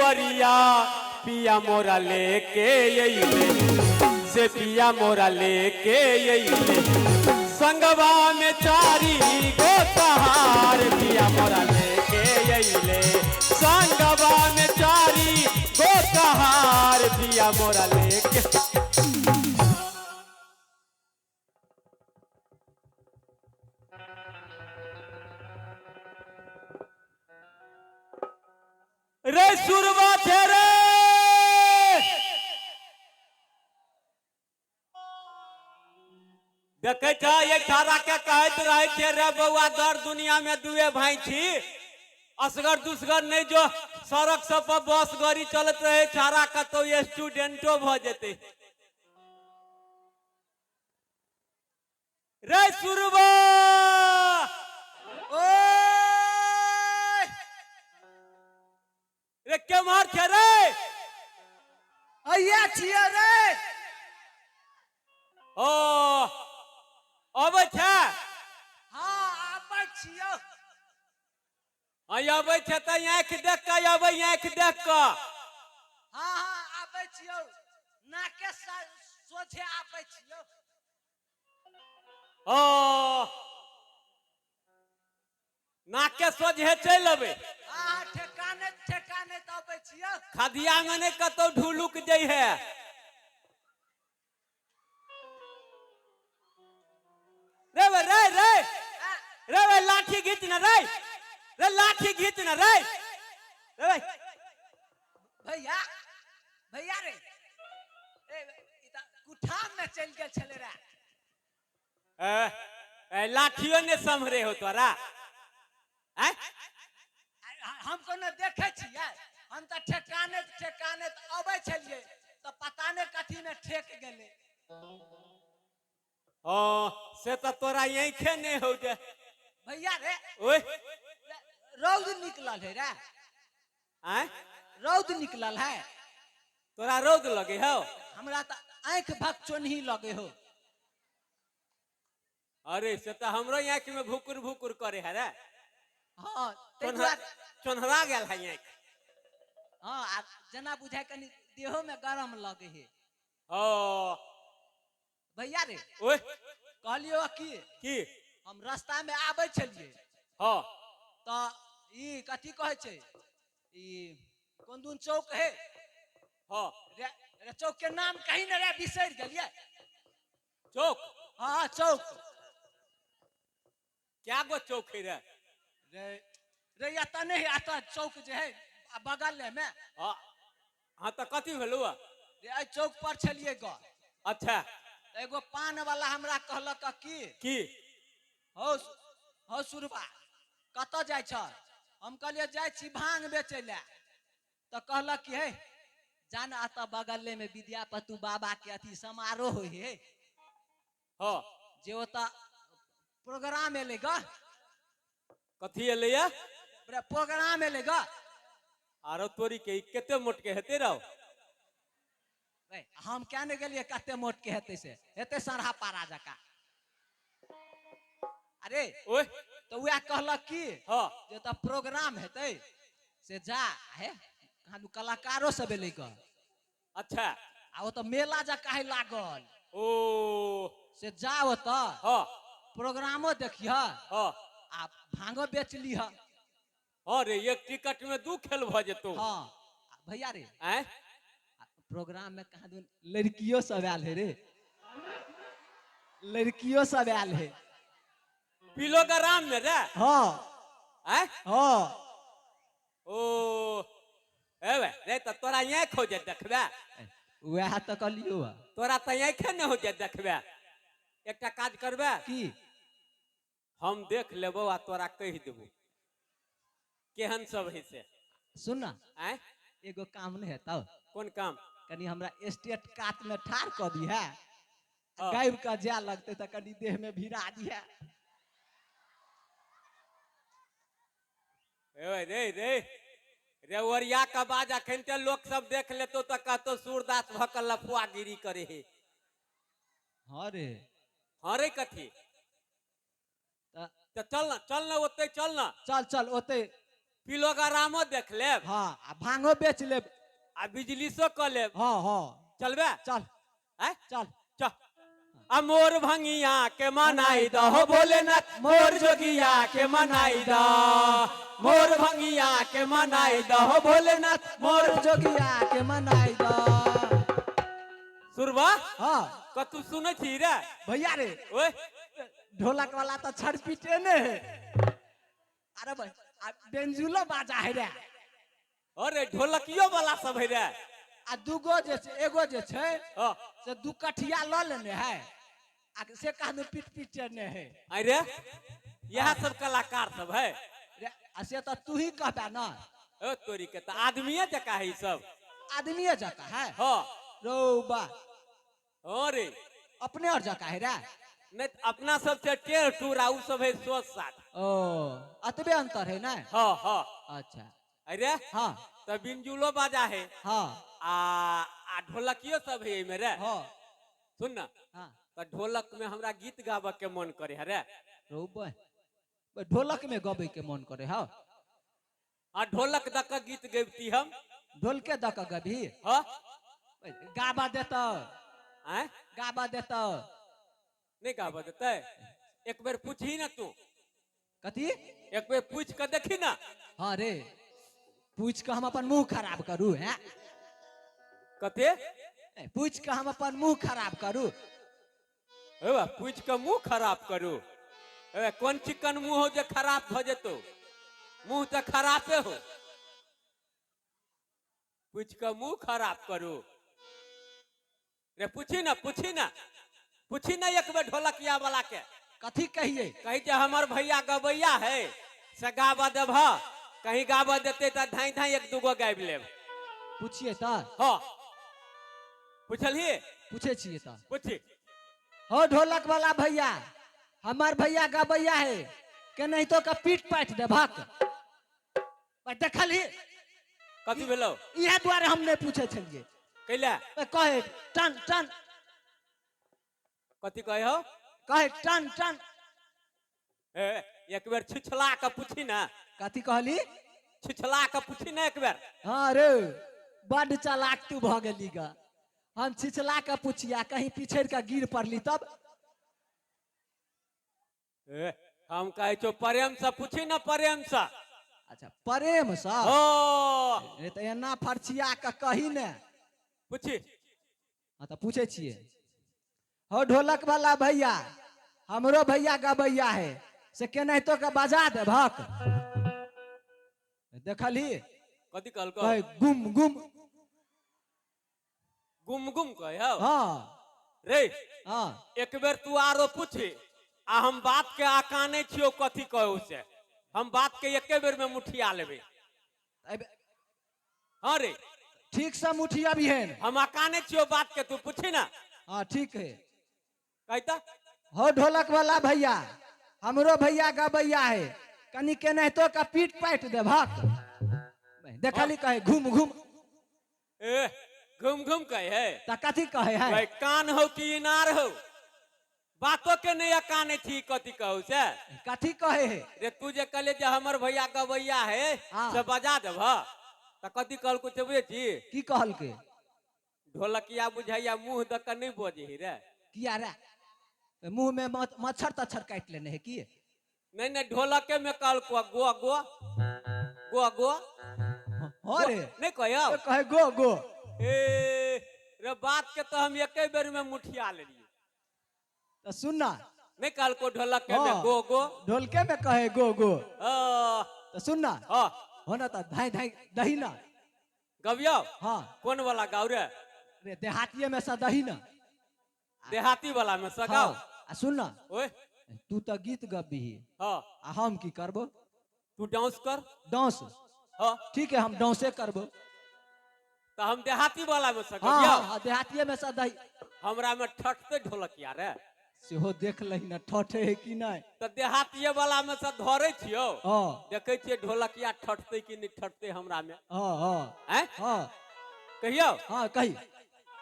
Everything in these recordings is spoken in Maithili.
दुआरिया पिया मोरा लेके अइले से पिया मोरा लेके अइले संगवा में चारी गो कहार पिया मोरा लेके अइले संगवा में चारी गो कहार पिया मोरा लेके। रे सुरवा छे रे देखे छ ये छाड़ा के कहैत रहे छे रे बौआ दर दुनिया में दुए भाई छी असगर दुसगर नहीं जो सड़क सब पर बस गाड़ी चलत रहे छाड़ा कतौ स्टूडेंटो भ जेते। रे सुरवा ओए रे केम्हर छै रे? अइया छियै रे। ओ अबै छै? हाँ आबै छियौ। हाँ अबै छै तऽ आँखि देख कऽ अबै, आँखि देख कऽ। हाँ हाँ आबै छियौ, नाके सोझे आबै छियौ। ओ नाके सोझे चलि अबै। हाँ ठेकाने ठेकाने तऽ अबै छियौ। खदिया में नहि कतौ ढुलुक जै है। रे बे, रे रे रे बे, लाठी घीच न रे, रे लाठी घीच न रे, रे बे। भैया भैया रे, ए, ई तऽ कुठाम में चलि गेल छलै रे। ए, ए, लाठियो ने सम्हरे हो तोरा? आँय? हम कोनो देखै छियै? हम तऽ ठेकाने ठेकाने अबै छलियै तऽ पता नहि कथी में ठेक गेलै। हँ से तऽ तोरा आँखे नहि हौ जे। भैया रे, ओए रौद निकलल है रे। आँय? रौद निकलल है। तोरा रौद लगे हौ? हमरा तऽ आँखि भकचोन्ही लगे हो। अरे से तऽ हमरो आँखि में भुकुर भुकुर करे है रे। हाँ, ताहि दुआरे चोन्हरा गेल है आँखि। हाँ, आ जेना बुझाय कनि देहो में गरम लगे है। ओ भैया रे, ओए कहलियो की की हम रास्ता में आबै छलियै। हाँ। तऽ ई कथी कहै छै, ई कोन दून चौक है? हाँ। रे, रे चौक के नाम कहीं ने रे, बिसरि गेलियै। चौक? हाँ चौक। क्या गो चौक है रे? रे रे एतऽ नहि है, एतऽ चौक जे है आ बगल में। हाँ हाँ तऽ कथी भेलौ? रे एहि चौक पर छलियै ग। अच्छा। तऽ एगो पान वाला हमरा कहलक की की हौ हौ सुरबा कतऽ जाइ छ? हम कहलियै जाइ छी भांग बेचै लए। तऽ कहलक कि हे जान एतऽ बगले में विद्यापति बाबा के अथी समारोह होइ है। हाँ। जे ओतऽ प्रोग्राम एलै ग। कथी एलै या? प्रोग्राम एलै ग। आरो तोरी के ई कते मोट के हेतै रौ? हम क्या ने गेलियै कते मोट के हेतै से हेतै सरहा पारा जकाँ। अरे ओए तऽ वएह कहलक की हाँ जे तऽ प्रोग्राम हेतै से जा हे कहाँ कलाकारो सब एलै ग। अच्छा। आ ओतऽ मेला जकाँ है लागल। ओ से जा ओतऽ हाँ प्रोग्रामो देखिह हाँ आ भांगो बेच लिह। हाँ रे, एक टिकट में दू खेल भ जेतौ। हाँ भैया रे, आँय? प्रोग्राम में कहाँ दून लड़कियों सब आयल है रे, लड़कियों सब आयल है पिलोग्राम में रे। हाँ। आँय? हाँ। ओ एबे रे, तऽ तोरा आँखि हो जाय देखबे? वएह तऽ कहलियौ। तोरा तऽ आँखे नहि हो जाय देखबे। एकटा काज करबे? की? हम देख लेबो आ तोरा कहि देबो केहन सब है से। सुन ना। आँय? एगो काम नहीं हेतौ? कोन काम? कनि हमरा स्टेट कात में ठाढ़ कऽ दिहे, हाँ। गाबि कऽ जाय लगतै तऽ कनि देह में भिड़ा दिहे। ए रे रे रे, ओरिया के बाज अखन ते लोक सब देख लेतो तऽ कहतो सूरदास भऽ कऽ लफुआगिरी करे हे। हाँ रे। हाँ रे कथी? तऽ तऽ चल ना, चल ना ओते चल ना। चल चल ओते पिलोग्रामो देख लेब। हाँ, आ भांगो बेच लेब। आ बिजलीसो कऽ लेब। हाँ हाँ। चलबे? चल। आँय? चल। चल। आ मोर भंगिया के मनाई दहो भोलेनाथ, मोर जोगिया के मनाई द, मोर भंगिया के मनाई दहो भोलेनाथ, मोर जोगिया के मनाई द। सुरबा। हाँ। कतू सुनै छी रे? भैया रे। ओए। ढोलक वाला तो छड़पीटे ने है। अरे भाई, आ बेंजुलो बाजा है रे। अरे ढोलकियो वाला सब है रे। आ दूगो जे छै, एगो जे छै, हाँ। से दू कठिया ल लेने है, आ से कहने पीट पीट चढ़ने है। अरे यह सब कलाकार सब है। रे, आ से तो तू ही कहता ना। ओ तोरी के तो आदमीये जका है ई सब। आदमीये जका है। हाँ। रौबा। अरे अपने और जका है रे। नहीं तो अपना सब से टेढ़ टूरा, उ सब है सोच साथ। ओ अतबे अंतर है ना। हाँ हाँ। अच्छा। अरे हाँ। तो बिंजुलो बाजा है। हाँ। आ ढोलकियो सब है एमे रे। हाँ। सुन ना। हाँ। तो ढोलक में हमरा गीत गावे के मन करे है रे। रौबा, ढोलक में गावे के मन करे। हाँ। आ ढोलक दक गीत गबती हम। ढोलके दक गबी? हाँ। गाबा देता। आँय? गाबा देता। नहीं गाबा देते? एक बेर पूछी ना तू। कथी? एक बेर पूछ के देखी ना। हाँ रे, पूछ के हम अपन मुंह खराब करू हैं? कते? पूछ के हम अपन मुंह खराब करू। ए बा, पूछ के मुंह खराब करू। ए कोन चिकन मुंह हो जे खराब भ जेतो? मुंह तो खराबे हो। पूछ के मुंह खराब करू रे। पूछी ना, पूछी ना, पूछी ना एक बेर ढोलकिया वाला के। कथी कहिए? कही जे हमर भैया गबैया है से गाबा देब, कहीं गाबा देते तो धाई धाई एक दूगो गाबि लेब। पूछिए त? हाँ। पूछलिए? पूछे छिए त। पूछी। हो ढोलक वाला भैया, हमार भैया गबैया है के नहीं तो का पीट पाट देबक। देखलही? कथी भेलो? इहे दुआरे हम नहीं पूछे छलिए। कैला? कहे टन टन। कथी कहे हो? कहे टन टन। ए एक बेर छिछला के पूछी ना। कथी कहली? छिछला के पूछी ना एक बेर। हाँ रे, बड चालाक तू भ गेली गा। हम छिछला के पूछिया कहीं पिछड़ के गिर पड़ली तब? ए, हम कहे छो प्रेम से पूछी ना, प्रेम से। अच्छा प्रेम से? हो। रे तो एना फरछिया के कही ने। पूछी। हाँ तो पूछे छिए। हो ढोलक वाला भैया, हमरो भैया गबैया है से केनाहितो के बजा देबक। देखलही? कथी कहलको? कहे गुम गुम। गुम गुम कहे हौ? हाँ। रे। हाँ। एक बेर तू आरो पूछी आ हम बात के आकाने छियो कथी कहो से, हम बात के एके बेर में मुठिया लेबे। हाँ रे। ठीक से मुठिया भी है। हम आकाने छियो बात के, तू पूछी ना। हाँ ठीक है। कहता? हो ढोलक वाला भैया, हमरो भैया गबैया है कनी केनाहितो का पीट पाट देबक। देखली कहे घूम घूम। ए घूम घूम कहे है। त कथी कहे है? भाई कान हो कि इनार हो, बातो के नहीं अकाने छी कथी कहू से। कथी कहे है? रे तू जे कहले जे हमर भैया गबैया है हाँ। से बजा देब, त कथी कहलको से बुझै छी? की कहलके? ढोलकिया बुझाइया मुंह द के नहीं बजही रे। किया रे? मुंह में मच्छर तच्छर काटि लेने है की? नहीं नहीं, ढोलके में कहलको गो गो गो गो। हाँ रे। नहीं कहियो? कहे गो गो। ए रे बात के तो हम एके बेर में मुठिया लेलिए। तो सुन ना। नहीं कहलको ढोलक के में हाँ। गो गो। ढोलके में कहे गो गो। हाँ। तो सुन ना। हाँ। हो ना तो धाई धाई दही ना। गबियो? हाँ। कौन वाला गाँव रे? रे देहातिये में से दही ना। देहाती वाला में से गाओ। हाँ। आ सुन ना। ओए। तू तो गीत गबही। हाँ। आ हम की करबो? तू डांस कर। डांस? हाँ। ठीक है, हम डांसे करबो। तो हम देहाती वाला में से हाँ, गबियो। हाँ, हाँ, देहातिये में से दही। हमरा में ठटते ढोलकिया रे। सेहो देख लही ना ठठे है कि नहीं। तो देहातिये वाला में से धरे छियो। हाँ। देखे छियै ढोलकिया ठटते कि नहीं ठटते हमरा में। हाँ, हाँ। हैं? हाँ। कहियो? हाँ, कही।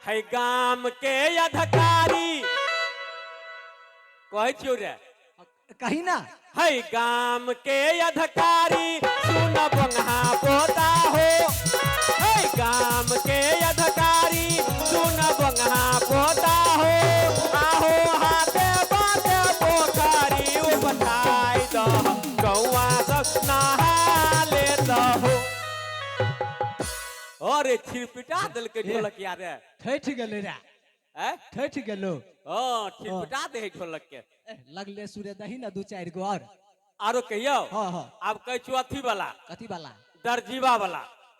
है गाम के अधिकारी। कहै छियौ रे। कही ना। है गाम के अधिकारी सुन बंगहा पोता हो, है गाम के अधिकारी सुन बंगहा पोता हो, आहो हाथे बाते पोखरी उपठाई दह, गौआ सब नहा लेत हो। अरे छिरपिटा देलकै ढोलकिया रे। ठठि गेलै रे। आँय? ठठि गेलो। हँ, छिरपिटा दे है ढोलक के। ए, लगले सुरे दही ना दू चारि गो और। आरो कहियौ? हाँ हाँ। आब कहै छियौ अथी वाला। कथी वाला? दरजीवा वाला।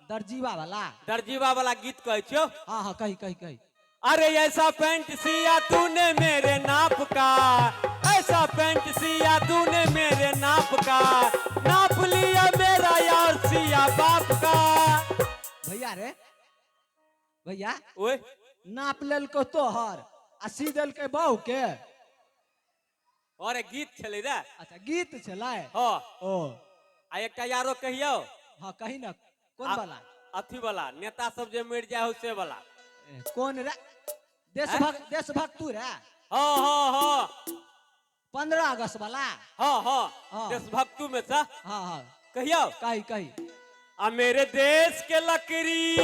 दरजीवा वाला? दरजीवा वाला गीत कहै छियौ। हाँ हाँ, कही कही कही। अरे ऐसा पैंट सिया तूने मेरे नाप का, ऐसा पैंट सिया तूने मेरे नाप का, नाप लिया मेरा यार सिया बाप का। भैया रे भैया, ओए नाप लेलको तोहर आ सी देलकै बहू के। अरे गीत छलै रे। अच्छा गीत छलै। हाँ। ओ आ एकटा यारो कहियौ? हाँ कही ना। कोन वाला? अथी वाला, नेता सब जे मरि जाय हो से वाला। ए, कोन रे? देशभक्त, देशभक्त तू रे? हाँ हाँ हाँ। 15 अगस्त वाला? हाँ हाँ। हाँ। देशभक्तू में से। हाँ हाँ। कहियौ? कही कही। आ मेरे देश के लकड़ी,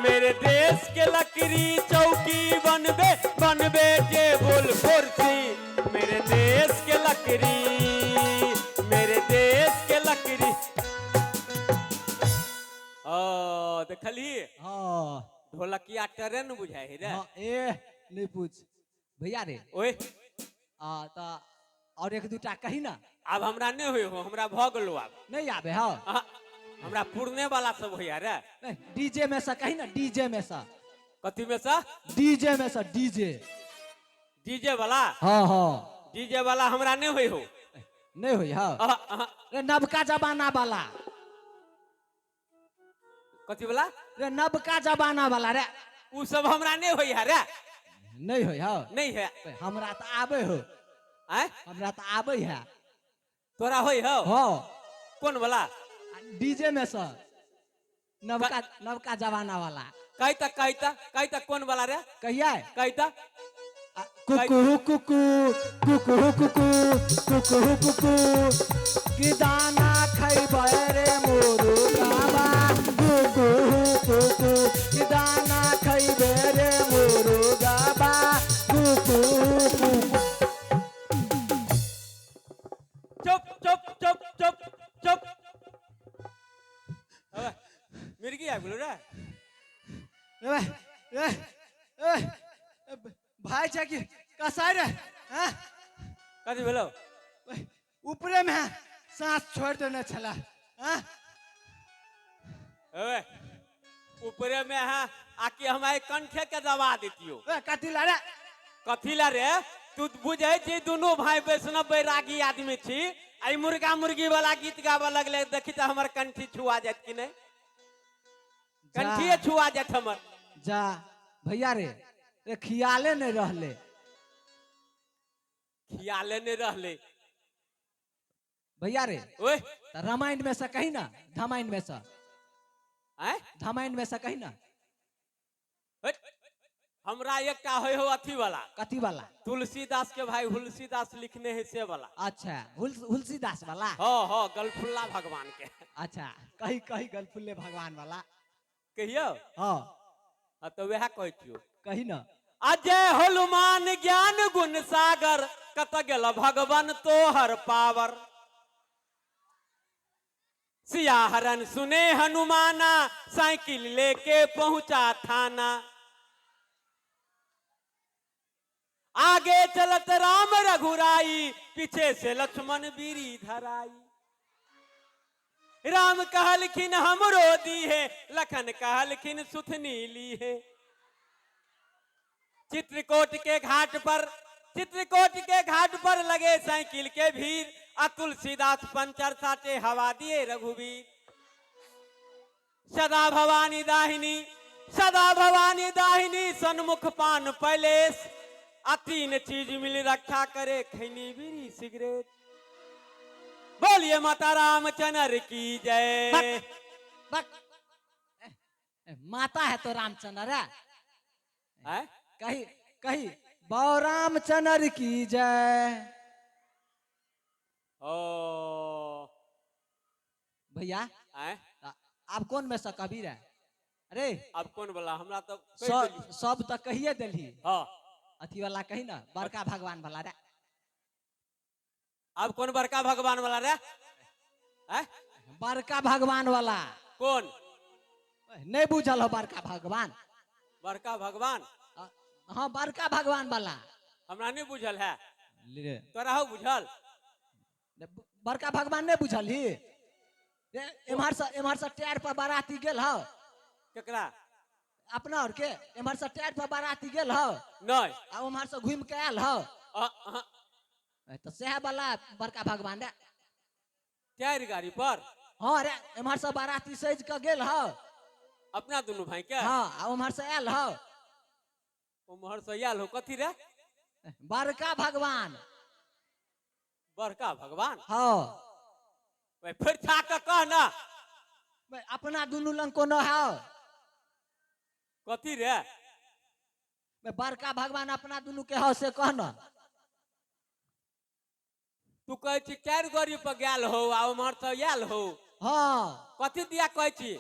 मेरे देश के लकड़ी चौकी बनबे बनबे टेबुल कुर्सी, मेरे देश के लकड़ी, मेरे देश के लकड़ी। ओ देखली? हाँ। ढोलकिया ट्रेन बुझाइ है रे। हाँ, ए नहीं पूछ भैया रे। ओए आ त और एक दूटा कही ना। आब हमरा नहीं होय हो, हमरा भऽ गेलो आब। नहीं आबे? हाँ। अहाँ, हमरा पुरने वाला सब होइया रे। नहीं, डीजे में से कही ना, डीजे में से। कथी में से? डीजे में से, डीजे। डीजे वाला? हाँ हाँ। डीजे वाला हमरा नहीं होय हो। नहीं होय? हाँ। अहाँ, अहाँ। रे नबका जमाना वाला। कथी वाला? रे नबका जमाना वाला रे। उ सब हमरा नहीं होइया रे। नहीं होय? हाँ। नहीं है। हमरा तो आबे हो। आँय? हमरा तो आबे है। तोरा होय हो? हाँ। कोन वाला? डीजे में से नबका, नबका जमाना वाला। कही तक, कही तक, कही तक कोन वाला रे? कहिया? कही तक। कुकू कुकू कुकू कुकू कुकू कुकू कि दाना खैबै रे मुर्गावा, कुकू कुकू कि दाना खैबै रे मुर्गावा, कुकू कुकू। चुप चुप चुप चुप चुप। अबे, मिर्गी आबि गेलो रे। ए, ए, ए, ए, भाई छै कि कसाई रे? हैं? कथी भेलो? ऊपरे में सांस छोड़ देने छला। हैं? अबे, ऊपरे में है आकि हमारे कंठे के दबा देतियो। ए, कथी ला रे? कथी ला रे? तू बुझै छी दुनू भाई वैष्णव बैरागी आदमी छी, आई मुर्गा मुर्गी वाला गीत गाबऽ लगले, देखी तऽ हमर कंठी छुआ जायत कि नहि? कंठिए छुआ जायत हमर। जा भैया रे, रे खियाले नहीं रहले। खियाले नहीं रहले। भैया रे। ओए। त रामायण में से कही ना, धमायन में से। आँय? धमायन में से कही ना। हट। हमरा एकटा होय हो अथी वाला। कथी वाला? तुलसीदास के भाई तुलसीदास लिखने है से वाला। अच्छा, तुलसीदास वाला। हाँ हाँ, गलफुल्ला भगवान के। अच्छा, कही कही गलफुल्ले भगवान वाला। कहियो? हाँ। हाँ तो वह कहै छियौ। कही ना। अजय हनुमान ज्ञान गुण सागर, कत गेल भगवान तोहर पावर। सियाहरन सुने हनुमाना, साइकिल लेके पहुंचा थाना। आगे चलत राम रघुराई, पीछे से लक्ष्मण बीरी धराई। राम कहलखिन हमरो दी है, लखन कहलखिन सुथनी ली है। चित्रकूट के घाट पर, चित्रकूट के घाट पर लगे साइकिल के भीड़, आ तुलसीदास पंचर साटे हवा दिए रघुवीर। सदा भवानी दाहिनी, सदा भवानी दाहिनी, सन्मुख पान पैलेस, आ तीन चीज मिल रक्षा करे, खैनी बीड़ी सिगरेट। बोलिए माता रामचंद्र की जय। बक, बक। ए, माता है तो रामचंद्र है। हैं? कही कही बौ रामचंद्र की जय। भैया। आँय? आब कोन में से कबी रे? अरे आब कोन वाला हमरा तऽ कहि सब देली। सब तऽ कहिए देलही। हँ। अथी वाला कही ना, बड़का भगवान वाला रे। आब कोन बड़का भगवान वाला रे? आँय? बड़का भगवान वाला। कोन? नहीं बुझल हो बड़का भगवान? बड़का भगवान? हाँ, बड़का भगवान वाला। हमरा नहीं बुझल है। ले। तोरा हो बुझल? बड़का भगवान नहीं बुझल ही? एम्हर से टायर पर बाराती गेल हो। केकरा? अपना और के एम्हर से टायर पर बाराती गेल हो। नहीं। आ उम्हर से घूम के आयल हो। अ, तो सएह वाला बड़का भगवान रे। टायर गाड़ी पर? हाँ रे, एम्हर से बाराती सज के गेल हो। अपना दुनू भाई के? हाँ, आ उम्हर से आयल हो। उम्हर से आयल हो कथी रे? बड़का भगवान। बड़का भगवान? हाँ। ओए, फिर छा के कह ना। बे, अपना दुनू लंग कोनो है? कथी रे? बे, बड़का भगवान अपना दुनू के हो से कह ना। तू कहै छी चारि गाड़ी पर गेल हो आ उम्हर से आयल हो। हाँ। कथी दिया कहै छी?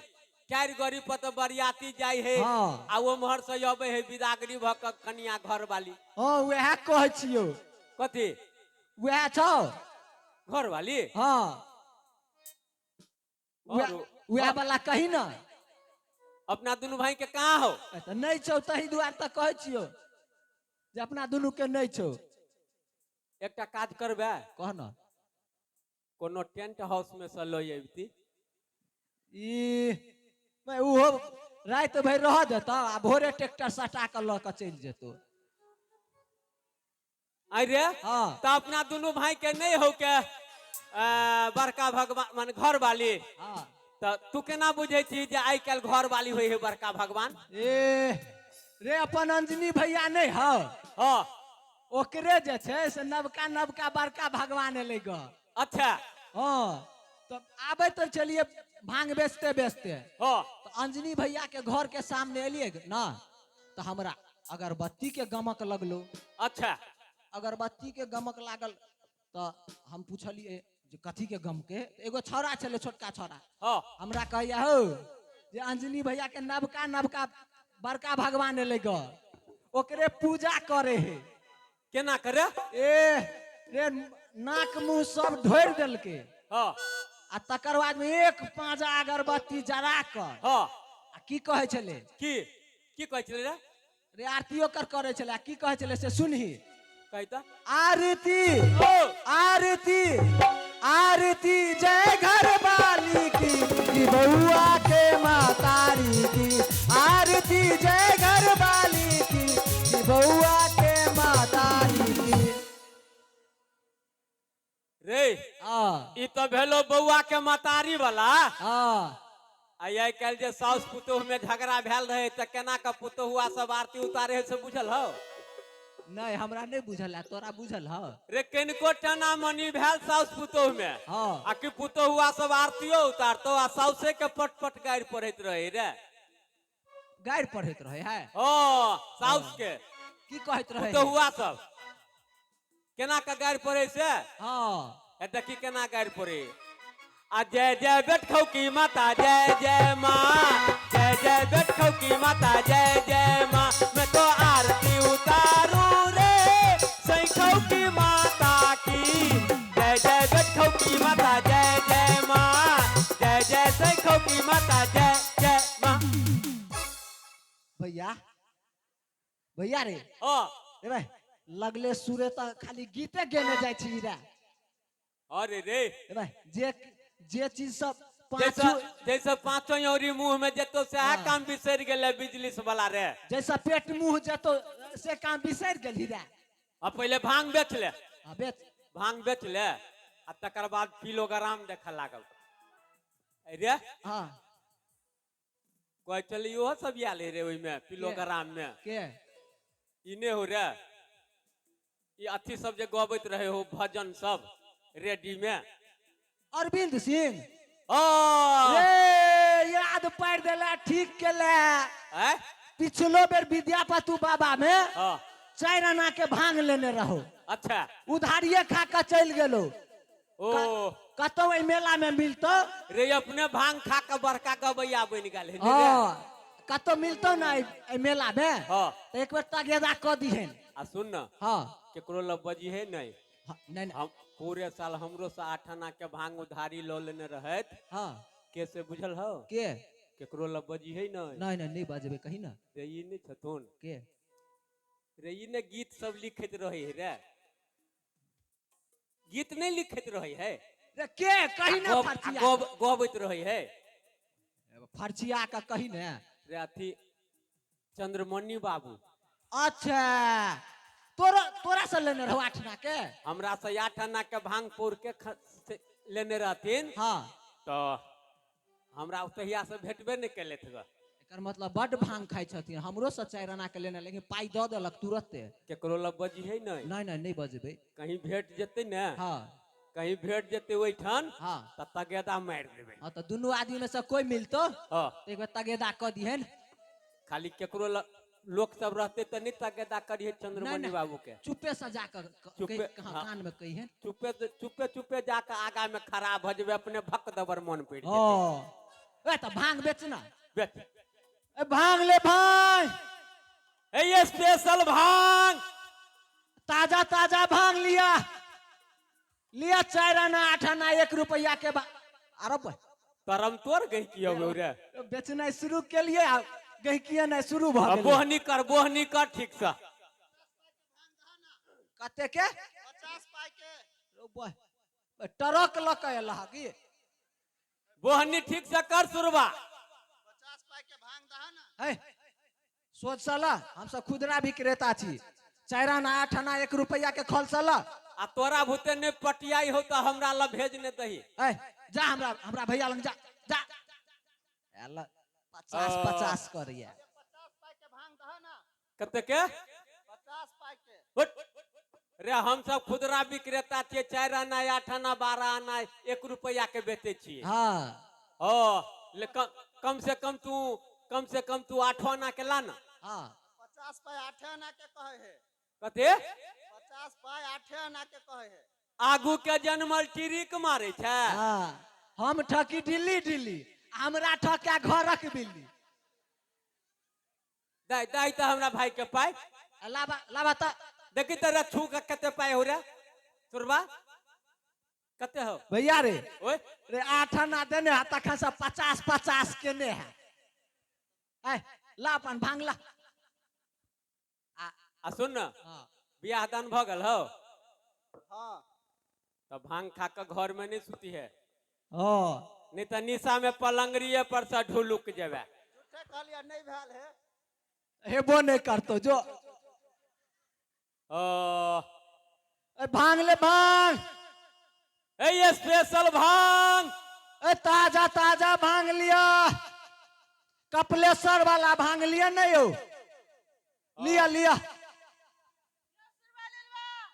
चारि गाड़ी पर तो बरियाती जाइ है। हाँ। आ उम्हर से अबै है बिदागरी भ के कनिया घर वाली। हाँ, वएह कहै छियौ। कथी? वएह छौ घर वाली? हाँ। और वएह वाला कही ना। अपना दुनू भाई के कहाँ हो? तऽ नहि छौ, तही दुआरे तऽ कहै छियौ जे अपना दुनू के नहि छौ। एकटा काज करबै? कह ना। कोनो टेंट हाउस में से लऽ अबती। ई मैं उहो राति भरि रह देतौ आ भोरे ट्रैक्टर सटा कऽ लऽ कऽ चलि जेतौ। अरे हाँ। तऽ अपना दुनू भाई के नहीं हो के बड़का भगवान मान घर वाली। हाँ। तऽ तू केना बुझै छी जे आइ काल्हि घर वाली होइ है बड़का भगवान? ए रे, अपन अंजनी भैया नहीं हौ? हाँ। ओकरे जे छै से नवका नवका बड़का भगवान एलै ग। अच्छा। हाँ, तऽ आबै तऽ चलिए भांग बेचते बेचते। हाँ। तऽ अंजनी भैया के घर के सामने एलियै ना, तऽ हमरा अगरबत्ती के गमक लगलो। अच्छा। अगरबत्ती के गमक लागल तऽ हम पुछलियै जे कथी के गम के? एगो छौड़ा छलै, छोटका छौड़ा। हाँ। हमरा कहैया हौ जे अंजनी भैया के नवका नवका बड़का भगवान एलै ग, ओकरे पूजा करे है। केना करे? ए रे, नाक मुंह सब ढोरि देलकै। हाँ। आ तकर बाद में एक पांजा अगरबत्ती जरा कऽ। हाँ। आ की कहै छलै? की की कहै छलै रे? रे, आरती ओकर करै छलै। आ की कहै छलै से सुनही। कही तऽ। आरती ओ आरती आरती जय घर वाली की, की बउआ के मातारी की। आरती जय घर वाली की, की बउआ के मातारी की। रे, हाँ। ई तऽ भेलो बउआ के मतारी वाला। हाँ। आ आइ काल्हि जे साउस पुतोह में झगड़ा भेल रहे तऽ केना के पुतोहुआ सब आरती उतारे है से बुझल हौ? नहीं, हमरा नहीं बुझल है, तोरा बुझल हौ? रे, कनिको टना मनी भेल साउस पुतोह में। हाँ। आ कि पुतोहुआ सब आरतियो उतारतो आ साउसे के पट पट गारि पढ़ैत रहे रे। गारि पढ़ैत रहे है? हाँ, साउस के। की कहैत रहे? पुतोहुआ सब केना के गारि पढ़े से? हाँ। ए देखी केना गारि पढ़े। आ जय जय बेटखौ की माता जय जय माँ, जय जय बेटखौ की माता जय जय माँ, मैं तो आरती उतारू रे सैखौ की माता की। जय जय बेटखौ की माता जय जय माँ, जय जय सैखौ की माता जय जय माँ। भैया, भैया रे। हाँ। रे भाई, लगले सुरे तऽ खाली गीते गेने जाइ छी रे। अरे रे। रे भाई, जे जे चीज सब जैसा पाँचो जैसा पांचों औरी मुंह में जेतो से हाँ। काम बिसरि गेलै बिजली वाला रे। जैसा पेट मुंह जेतो से काम बिसरि गेलही रे। आ पहिले भांग बेच ले। हाँ, बेच। भांग बेच ले आ तकर बाद किलोग्राम देखऽ लागल रे। हाँ। कहै छलै इहो सब आयल है रे ओहिमे किलोग्राम में। के? ई नहि हो रे, ई अथी सब जे गबैत रहे हो भजन सब रेडी में। अरविंद सिंह। ओ रे, याद पारि देला, ठीक केला। आँय? पिछलो बेर विद्यापति बाबा में हाँ। 4 आना के भांग लेने रहो। अच्छा। उधारिये खा के चलि गेलो। ओ। कतौ एहि मेला में मिलतो। रे अपने भांग खा के बड़का गबैया बनि गेल है। हाँ, कतौ मिलतो ना एहि मेला में। हाँ। तो एक बेर तगेदा कऽ दिहन। आ सुन ना। हाँ। केकरो लग बजी है नहीं। हाँ, नहीं नहीं। हम पूरे साल हमरो से 8 आना के भांग उधारी लऽ लेने रहत। हाँ। के से बुझल हो? के? केकरो लग बजी है नहीं। नहीं नहीं नहीं बजबे कही ना। रे ई नहीं छथुन। के? रे ई ने गीत सब लिखैत रहे है रे। गीत नहीं लिखैत रहे है। रे के कही ना फरचिया। गबैत रहे है। फरचिया का कही ना। रे अथी चंद्रमणि बाबू। अच्छा तोरा से लेने रहो 8 आना के? हमरा से 8 आना के भांग पोर के लेने रहथिन। हाँ। तो हमरा ओतहिया से भेटबे नहीं केलथि ग। एकर मतलब बड भांग खाइ छथिन। हमरो से 4 आना के लेने, लेकिन पाई दऽ देलक तुरते। केकरो लग बजी है नहीं। नहीं नहीं नहीं बजबे। कहीं भेट जेतै ने। हाँ। कहीं भेट जेतै ओहिठाम। हाँ। त तगेदा मारि देबै। हाँ, तो दुनू आदमी में से कोई मिलतो। हाँ। तो एक बेर तगेदा कऽ दिहन। खाली केकरो लोक सब रहते त नहीं तगेदा करिहे चंद्रमणि नहीं। बाबू के। चुपे से जाकर चुपे, हाँ। कान में कहिहन। चुपे चुपे चुपे जाकर आगा में खड़ा भऽ जेबै, अपने भक दबर मन पड़ि जेतै। ओ, ए त भांग बेच ना। बेच। ए भांग ले भाई। ए स्पेशल भांग। ताजा ताजा भांग लिया। लिया 4 आना 8 आना 1 रुपया के अरे बा। तरम तोर गई की हो रे? बेचनाइ शुरू के लिए आ गहिकिया नहीं शुरू भ गेलै। बोहनी कर, बोहनी कर ठीक से। कते के? 50 पाई के। रो बा, ट्रक ल के एलह की? बोहनी ठीक से कर सुरबा। 50 पाई के भांग दहा ना। है सोच साला, हम सब खुदरा विक्रेता छी। 4 आना 8 आना 1 रुपया के खल साला। आ तोरा भूते ने पटियाई हो त हमरा ल भेज ने दही। ए जा हमरा भैया लग जा, जा। एला 50 50 करिया। 50 पाई के भांग दहा ना। कते के? 50 पाई के। हट। रे हम सब खुदरा विक्रेता छियै, 4 आना 8 आना 12 आना 1 रुपया के बेचै छियै। हाँ। ओ, ले कम से कम तू, कम से कम तू 8 आना के ला ना। हाँ। 50 पाई 8 आना के कहे है। कते? 50 पाई 8 आना के कहे है। आगू के जनमल टिरिक मारे छै। हाँ, हम ठकी दिल्ली दिल्ली, हमरा ठका घरक बिल्ली। दाई, दाई त हमरा भाई के पाई। लाबा, लाबा त। देखी त रछू के कते पाई हो रे? सुरबा? कते हो? भैया रे। ओए। रे 8 आना देने है, तखन से 50 50 केने है। ए, ला अपन भांग ला। आ सुन ना। हाँ। बियाह दान भ गेल हो? हाँ। त भांग खा के घर में नहीं सुती है। हाँ। नहीं त निशा में पलंगरिए पर से ढुलुक जेबे। झूठे कहलिए नहीं भेल है। हेबो नहीं करतो जो। ओ। ए भांग ले भांग। ए स्पेशल भांग। ए ताजा ताजा भांग लिया। कपिलेश्वर वाला भांग लिया नहीं हो? लिया लिया।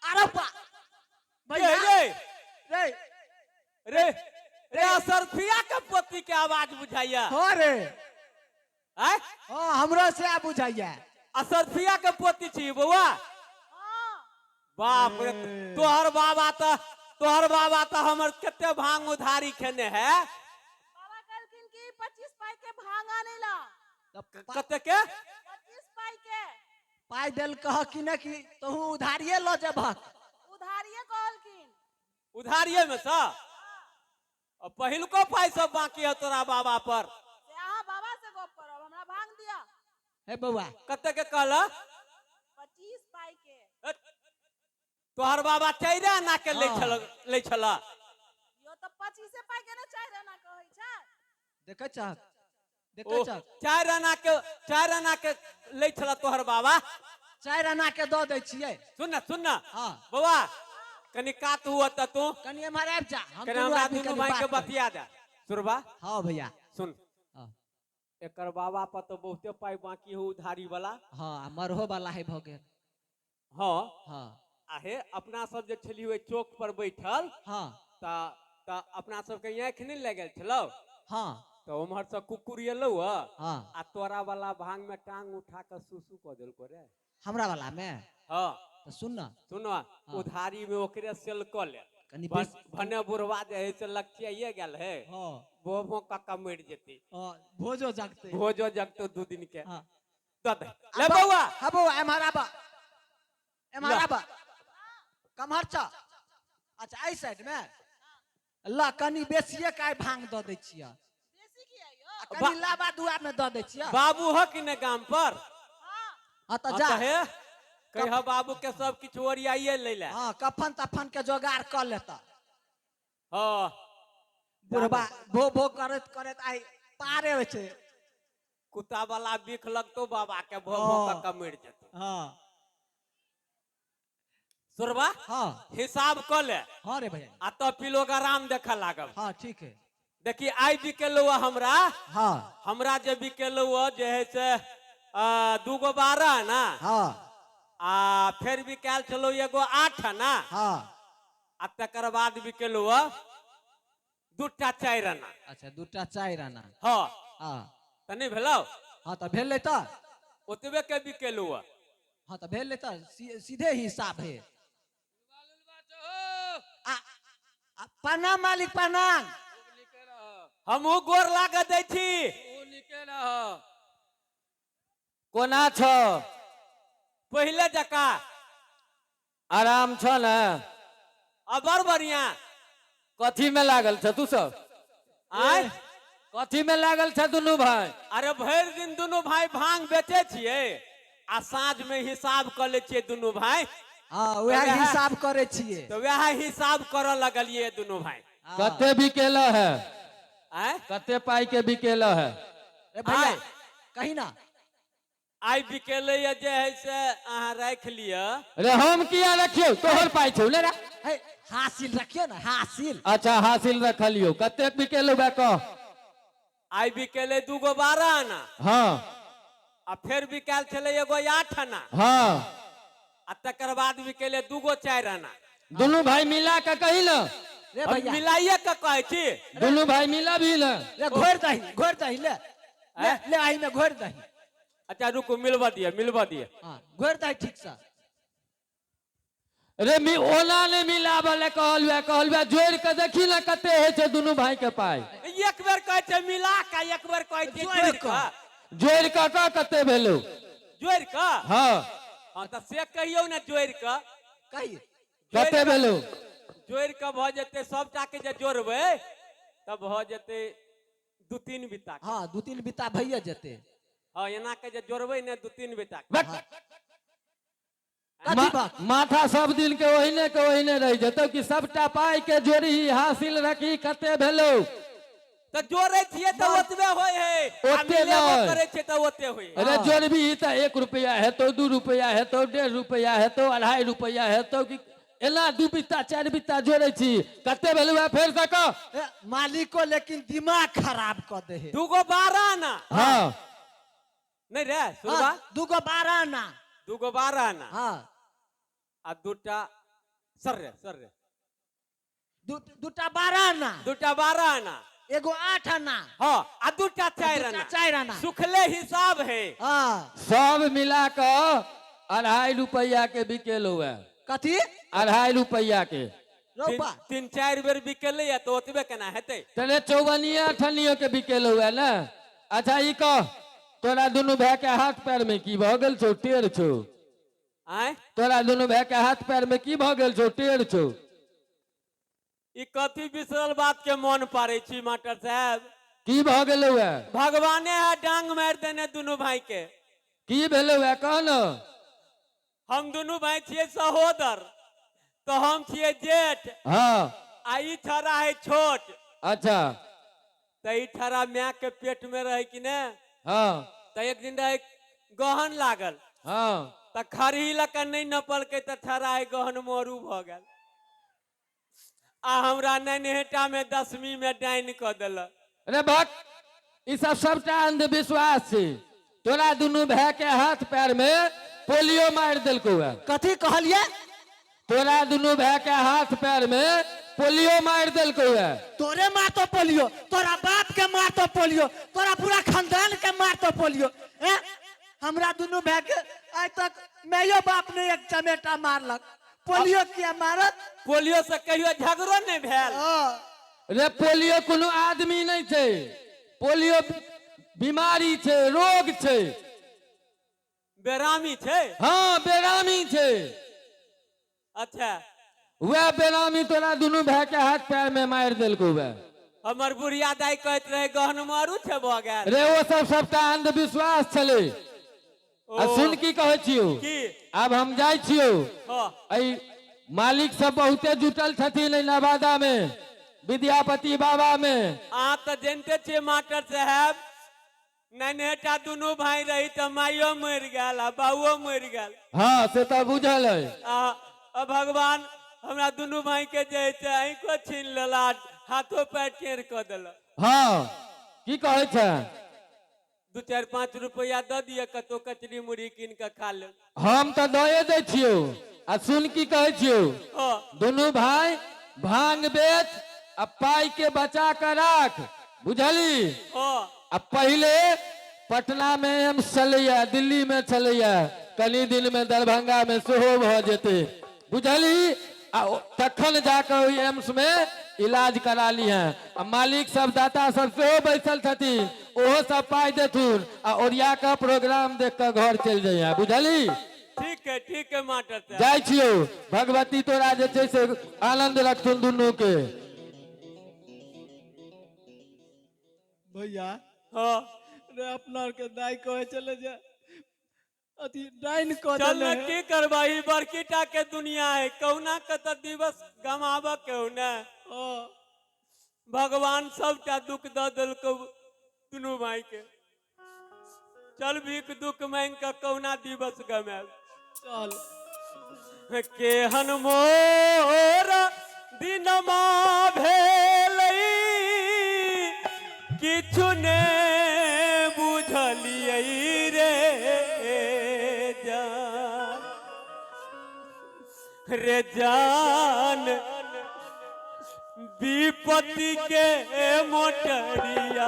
अरे बा। भैया। रे, रे। रे, रे, असरफिया के पोती के आवाज बुझाइया। हाँ रे। आय? हाँ, हमरो से आ बुझाइया। असरफिया के पोती छी बौआ? हाँ। बाप रे, तोहर बाबा त हमर कते भांग उधारी खेने है। बाबा कहलखिन कि 25 पाई के भांग आने ला। कते के? 25 पाई के। पाई देल कह कि न कि तहु उधारिये ल जेबहक। उधारिये कहलखिन। उधारिये में सा? और पहिलको पाई सब बाकी है तोरा बाबा पर। से अहाँ बाबा से गप करब, हमरा भांग दिया। हे बौआ। कते के कहला? 25 पाई के। तोहर बाबा 4 आना के हाँ। लै छला। यो त 25 पाई के ने 4 आना कहै छै। देखै छहक, देखै ओ, छहक। 4 आना के, 4 आना के लै छला तोहर बाबा। 4 आना के दऽ दै छियै। सुन ना, सुन ना। हाँ। बौआ, कनी कात हुआ त तू। कनी एम्हर आबि जा, हम कनी दुनू हमरा आदमी दुनू कनी भाई के बात करबै। बतिया दे। सुरबा? हाँ भैया। सुन। हाँ। एकर बाबा पर तो बहुते पाई बाकी हो उधारी वाला। हाँ, आ मरहो वाला है भऽ गेल। हाँ। हाँ। आहे अपना सब जे छली ओहि चौक पर बैठल। हाँ। त अपना सबके आँखि नहि लगल छलौ। हाँ। त उम्हर से कुकुर एलौ ह। हाँ। आ तोरा वाला भांग में टांग उठा के सुसु कऽ देलको रे। हमरा वाला में? हाँ। त सुन ना। सुन, हाँ। उधारी में ओकरे सेल कऽ ले। कनि बेसी भने बुढ़वा जे है से लक्षियाइए गेल है। हाँ। भो भो काका मरि जेतै। हाँ, भोजो जगतै। भोजो जगतो 2 दिन के। हाँ। दऽ दे ले बौआ। हाँ बौआ, एम्हर आबा, एम्हर ला। आबा, कम्हर छ? अच्छा, एहि साइड में ला, कनि बेसिए के आइ भांग दऽ दै छियै। बेसी किया यौ? आ कनि लाबा दुआ में दऽ दै छियै। बाबू हो कि ने गाम पर? हाँ। हाँ तऽ हाँ जा। तऽ हे कहिह बाबू के सब किछु ओरियाइए लै ले। हाँ, कफन तफन के जोगाड़ कऽ लेता। हाँ। बुढ़बा भो भो करैत करैत आइ पारे होइ छै। कुत्ता वाला बिख लगतो बाबा के, भो भो हाँ। कऽ के मरि जेतौ। हाँ। सुरबा। हाँ। हिसाब कऽ ले। हाँ रे भैया। आ तब पिलोग आराम देखे लागब। हाँ ठीक है। देखी आइ बिकेलौ हँ हमरा। हाँ। हमरा जे बिकेलौ हँ जे है से 2 गो 12 ना। हाँ। आ फेर बिकायल छलौ एगो 8 ना। हाँ। आ तकर बाद बिकेलौ हँ 2टा 4 आना। अच्छा, 2टा 4 आना। हाँ। हाँ। तऽ नहि भेलौ? हाँ तऽ भेलै तऽ। ओतबे के बिकेलौ हँ। हाँ तऽ भेलै तऽ सीधे हिसाब है। आ प्रणाम मालिक, प्रणाम। हमहूँ गोर लागऽ दै छी। कोना छौ? पहिले जकाँ। आराम छौ ने? आ बड़ बढ़िया। कथी में लागल छ तू सब? आँय? कथी में लागल छ दुनू भाई? अरे भरि दिन दुनू भाई भांग बेचै छियै आ साँझ में हिसाब कऽ लै छियै दुनू भाई। हाँ, वएह हिसाब करै छियै। तऽ वएह हिसाब करऽ लगलियै दुनू भाई। हाँ। कते बिकेल है? आँय? कते पाई के बिकेल है? रे भैया, आँय? कही ना। आइ बिकेलै जे है से अहाँ राखि लिअ। रे हम किया रखियौ, तोहर पाई छौ ले रे। हे, हासिल रखियौ ना, हासिल। अच्छा हासिल रखलियौ। कते बिकेलौ बे कह? आइ बिकेलै 2 गो 12 आना। हाँ। आ फेर बिकायल छलै एगो 8 आना। हाँ। आ तकर बाद बिकेलै 2 गो 4 आना। दुनू भाई मिला के कही ना। रे हम भैया। मिलाइए के कहै छी। दुनू भाई मिला भी ना। रे घोरि दही, घोरि दही, ले। ले, ले, एहि में घोरि दही। अच्छा रुकू, मिलबऽ दिअ, मिलबऽ दिअ। हाँ, घोरि दही ठीक से। रे मी ओना नहीं मिलाबऽ ले कहलुआ, कहलुआ जोड़ि के देखी ना कते होइ छै दुनू भाई के पाई। एक बेर कहै छै मिला के, एक बेर कहै छै जोड़ि जोड़ि कऽ। के। जोड़ि के कह कते भेलौ? जोड़ि के? हाँ। हाँ तऽ से कहियौ ने जोड़ि के। कही। कते भेलौ? जोड़ि के भऽ जेतै सबटा के जे जोड़बै तऽ भऽ जेतै 2-3 बित्ता के। हाँ, 2-3 बित्ता भइए जेतै। हाँ, एना के जे जोड़बै ने 2-3 बित्ता के। बक। कथी बात? माथा सब दिन के ओहिने के ओहिने रहि जेतौ कि सबटा पाई के जोड़ी हासिल रखी कते भेलौ? तऽ जोड़ै छियै तऽ ओतबे होइ है। आ ओते मिलेबो नहि। करै छियै तऽ ओते होइ है। अरे जोड़बी तऽ 1 रुपया हेतौ, 2 रुपया हेतौ, 1.5 रुपया हेतौ, 2.5 रुपया हेतौ, कि एना 2 बित्ता 4 बित्ता जोड़ै छी। कते भेलौ है फेर से कह? ए, मालिको लेकिन दिमाग खराब कऽ दे है। 2 गो 12 आना। हाँ। नहीं रे सुनबा? हाँ, 2 गो 12 आना। 2 गो 12 आना। हाँ। आ 2टा सर रे, सर रे। 2टा 12 आना। 2टा 12 आना। एगो 8 आना। हाँ, आ 2टा 4 2टा आना। 4 आना। सुखले हिसाब है। हाँ। सब मिला कऽ 2.5 रुपया के बिकेलौ है। कथी? 2.5 रुपया के। रौपा। 3-4 बेर बिकेलै है तऽ ओतबे केना हेतै? तने 54 अठन्नियो के बिकेलौ है ने। अच्छा ई कह, तोरा दुनू भाई के हाथ पैर में की भऽ गेल छौ? टेढ़ छौ। आँय? तोरा दुनू भाई के हाथ पैर में की भऽ गेल छौ? टेढ़ छौ। ई कथी बिसरल बात के मन पारै छी मास्टर साहेब? की भऽ गेलौ है? भगवाने है डांग मारि देने दुनू भाई के। की भेलौ है कह न? हम दुनू भाई छियै सहोदर, तऽ हम छियै जेठ। हाँ। आ ई छड़ा है छोट। अच्छा। तऽ ई छड़ा माय के पेट में रहे कि ने? हाँ। तऽ एक दिन रहे गहन लागल। हाँ। तऽ खरही लऽ कऽ नहि नपलकै तऽ छड़ा है गहन मोरू भऽ गेल। आ हमरा नैनहेटा में 10वीं में डाइन कऽ देलक। अरे भक्त, ई सब सबटा अंधविश्वास छै। तोरा दुनू भाई के हाथ पैर में पोलियो मारि देलकौ है। कथी कहलियै? तोरा दुनू भाई के हाथ पैर में पोलियो मारि देलकौ है। तोरे मारतो पोलियो, तोरा बाप के मारतो पोलियो, तोरा पूरा खानदान के मारतो पोलियो। हैं? हमरा दुनू भाई के आइ तक मायो बाप ने एक चमेटा मारलक। पोलियो किया मारत? पोलियो से कहियो झगड़ो नहि भेल। हँ। रे पोलियो कोनो आदमी नहि छै, पोलियो बीमारी छै, रोग छै। बेरामी छै? हँ, बेरामी छै। अच्छा। वएह बेरामी तोरा दुनू भाय के हाथ पैर में मारि देलकौ। वएह हमर बुढ़िया दाई कहैत रहे गहन मारू छै भऽ गेल। रे ओ सब सबटा अंधविश्वास छलै। आ सुन की कहै छियौ। की? आब हम जाइ छियौ। हँ। एहि मालिक सब बहुते जुटल छथिन एहि नवादा में, विद्यापति बाबा में। अहाँ तऽ जानिते छियै मास्टर साहेब, नन्हेटा दुनू भाई रही तऽ माइयो मरि गेल आ बाबुओ मरि गेल। हँ, से तऽ बुझल है। आ भगवान हमरा दुनू भाई के जे छै आँखो छीन लेला, हाथो पैर टेढ़ कऽ देलक। हँ, की कहै छै? 2 4 5 रुपया दऽ दिअ, कतौ कचरी मुरही कीन कऽ खा लेब। हम तऽ दए दै छियौ। आ सुन की कहै छियौ। हँ। दुनू भाई भांग बेच आ पाई के बचा के राख, बुझली? हँ। आ पहिले पटना में एम्स छलैया, दिल्ली में छलैया, कनी दिन में दरभंगा में सेहो भऽ जेतै, बुझली? आ तखन जाकऽ ओहि एम्स में इलाज करा लिहें। आ मालिक सब दाता सब सेहो बैसल छथिन, ओहो सब पाइ देथुन आ ओरिया कऽ प्रोग्राम देख कऽ घर चलि जइहें, बुझली? ठीक है, ठीक है मास्टर साहब। जाइ छियौ। भगवती तोरा जे छै से आनंद रखथुन दुनू के। भैया। हँ। रे अपना आर के दाई कहै छलै जे अथी डाइन कऽ चल देले ने है। की करबही, बड़की टा के दुनिया है, कहुना के तऽ दिवस गमाबऽ के हो ने। हँ। भगवान सबटा दुख दऽ देलकौ दुनू भाई के। चल भीख दुख मांगि कऽ कहुना दिवस गमायब। चल। केहन मोर दिनमा भेलै, किछु ने बुझलियै रे जान, रे जान विपत्ति के मोटरिया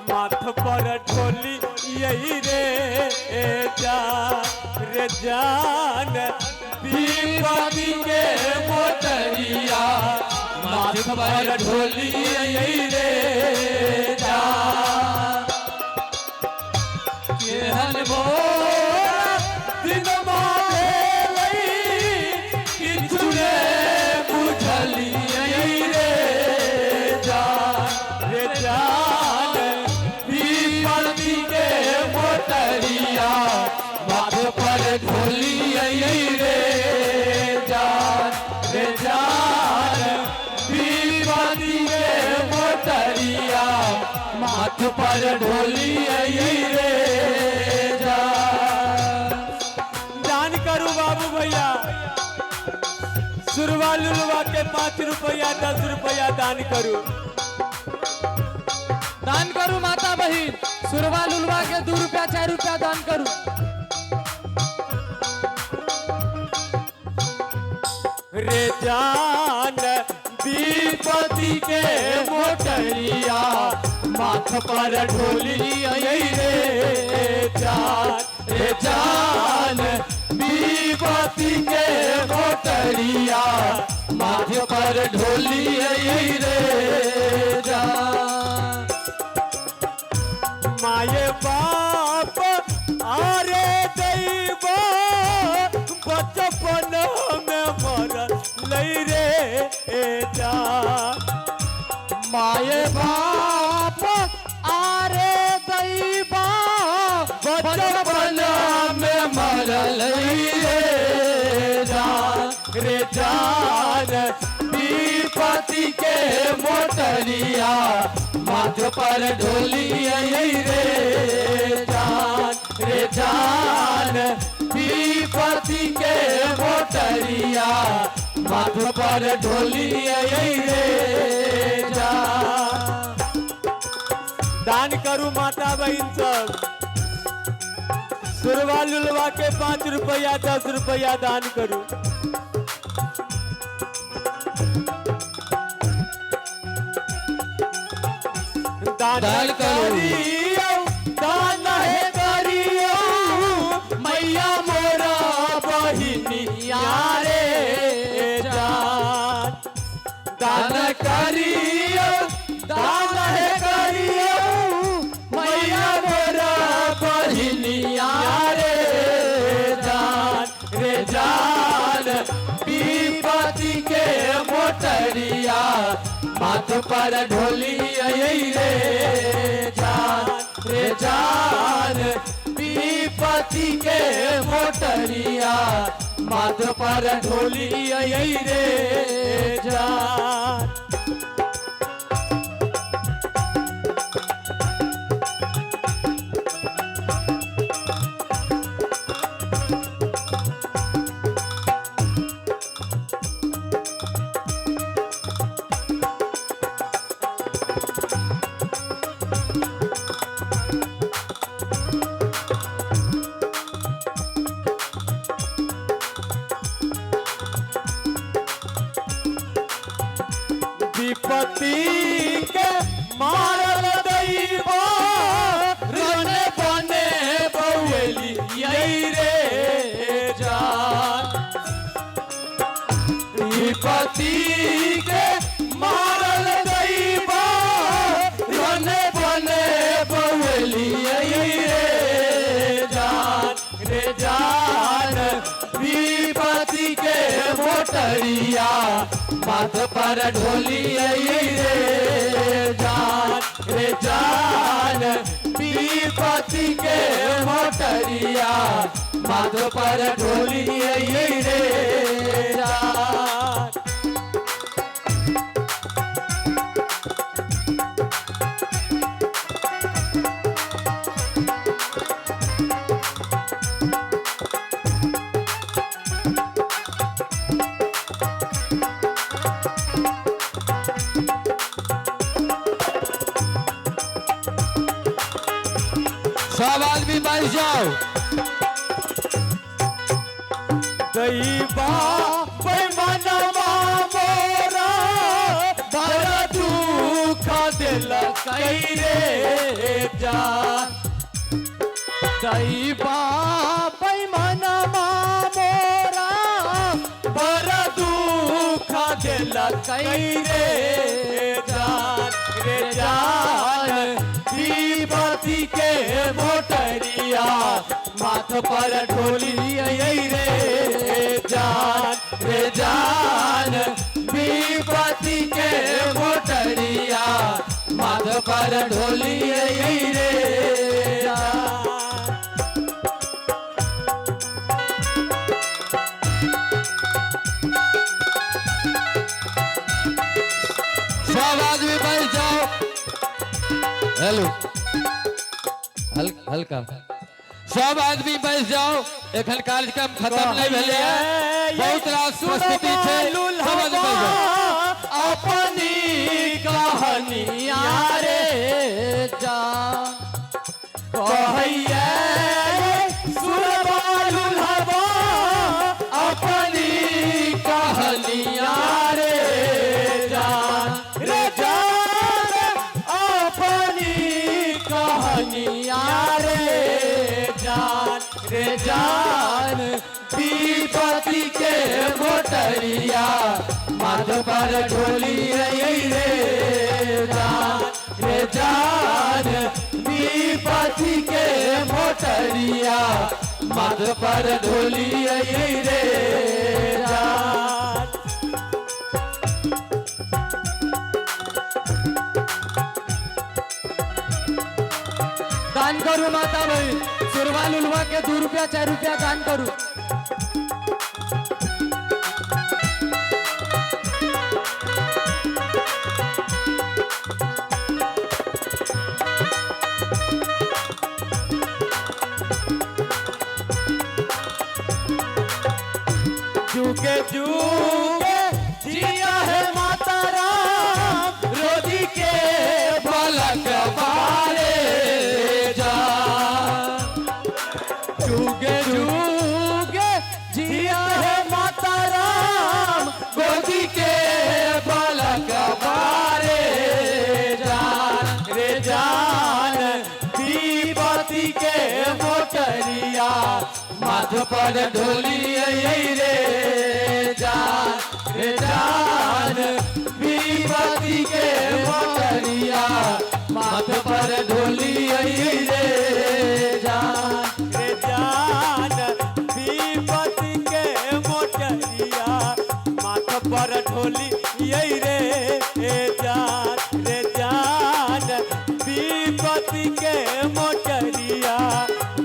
माथ पर ढोली यही रे जान, रे जान विपत्ति के मोटरिया माथ पर ढोली यही रे जान। केहन मोर दिनमा भेलै, किछु ने बुझलियै रे जान, रे जान विपत्ति के मोटरिया माथ पर ढोलियै रे जान, रे जान विपत्ति के मोटरिया माथ पर ढोलियै रे जान। दान करू बाबू भैया, सुरवा लुलवा के 5 रुपया 10 रुपया दान करू। दान करू माता बहिन, सुरवा लुलवा के 2 रुपया 4 रुपया दान करू। रे जान विपत्ति के मोटरिया माथ पर ढोली रे जान, रे जान विपत्ति के मोटरिया माथ पर ढोली रे जान। माये बाप आरे दैबो बचपन में मरल रे जान। माये बाप आरे दैबा बचपन में मरल रे जान, रे जान विपत्ति के मोटरिया माथ पर ढोली रे जान, रे जान विपत्ति के मोटरिया माथ पर ढोली रे जान। दान करू माता बहिन सब, सुरवा लुलवा के 5 रुपया 10 रुपया दान करू। दान दान करू। करियौ, दान हे करियौ मैया मोरा बहिनिया रे करियो दान हे करियो मैया मोरा बहिनिया रे जान रे जान विपत्ति के मोटरिया माथ पर ढोली आई रे जान रे जान विपत्ति के मोटरिया माथ पर ढोली आई रे जान। विपत्ति के मारल दैवा रन बने बौली यही रे जान। विपत्ति के मारल दैवा रन बने बौली यही रे जान रे जान। विपत्ति के मोटरिया माथ पर ढोली आई रे जान रे जान। विपत्ति के मोटरिया माथ पर ढोली आई रे जान। सब आदमी बैठ जाओ। दैवा बेमनवा मोरा बड़ा दुख देलक रे जान। दैवा बेमनवा मोरा बड़ा दुख देलक रे जान रे जान। विपत्ति के मोटरिया माथ पर ढोली आई रे जान रे जान। विपत्ति के मोटरिया माथ पर ढोली आई रे जान। सब आदमी बैठ जाओ। हेलो हल्का सब आदमी बैठ जाओ। एखन कार्यक्रम खत्म नहीं भेलै है, बहुत रास प्रस्तुति छै। सब आदमी बैठ जाओ। अपनी कहानिया रे जान कहैया सुनबा लुल्हबा अपनी कहानिया रे जान रे जान। अपनी कहानिया रे जान रे जान। विपत्ति के मोटरिया माथ पर ढोली आई रे जान रे जान। विपत्ति के मोटरिया माथ पर ढोली आई रे जान। दान करू माता बहीण सुरवा लुलवा के 2 रुपया 4 रुपया दान करू। जुगे जुगे जिया है माता राम रोजी के बालक बारे जा। जुगे जुगे जिया है माता राम गोदी के बालक बारे जान रे जान। विपत्ति के मोटरिया माथ पर ढोली आई रे जान रे जान। विपत्ति विपत्ति के मोटरिया माथ पर ढोली रे जान। रे जान विपत्ति के मोटरिया माथ पर ढोली ये रे ए जान। रे जान विपत्ति के मोटरिया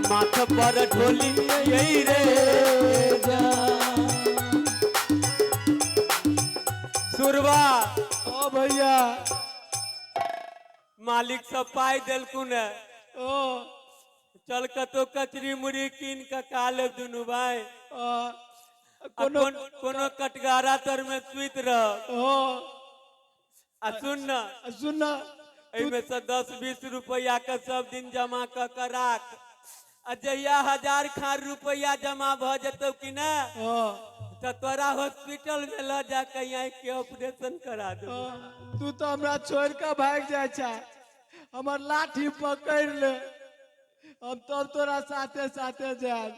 माथ पर ढोली ये रे जान। सुरवा। ओ भैया। मालिक सब पाई देलकुन है। ओ चल कतो कचरी मुड़ी कीन के खा लेब दुनू भाई। आ, आ कोनो कोनो कटघारा तर में सुइत रह। ओ आ सुन न, सुन न, एहिमे से 10-20 रुपया के सब दिन जमा क के राख, आ जहिया 1000 खार रुपया जमा भ जेतौ कि ना, ओ तऽ तोरा हॉस्पिटल में ल जाके आँखि के ऑपरेशन करा देबौ। तू तो हमरा छोड़ के भाग जाइ छै, हमर लाठी पकड़ ले, हम तब तोरा साथे साथे जायब।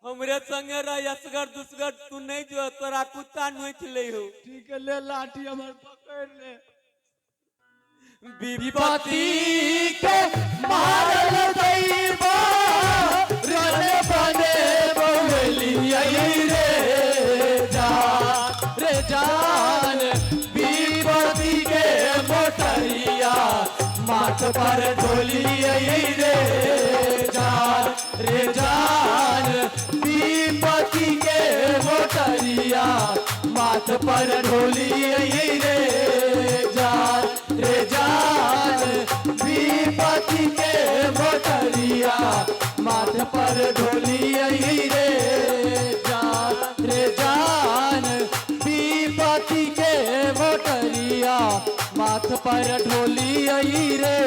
हमरे संगे रह, असगर दुसगर तू नहीं जो, तोरा कुत्ता नोच ले हो। ठीक है, ले लाठी हमर पकड़ ले। विपत्ति के मारल दैबा रन बने बवेलियै रे जान। रे जान विपत्ति के मोटरिया माथ पर ढोलियै रे जान। रे जान विपत्ति के मोटरिया माथ पर ढोलियै रे जान। रे जान विपत्ति के मोटरिया माथ पर ढोलियै रे जान। रे जान विपत्ति के मोटरिया माथ पर ढोलियै रे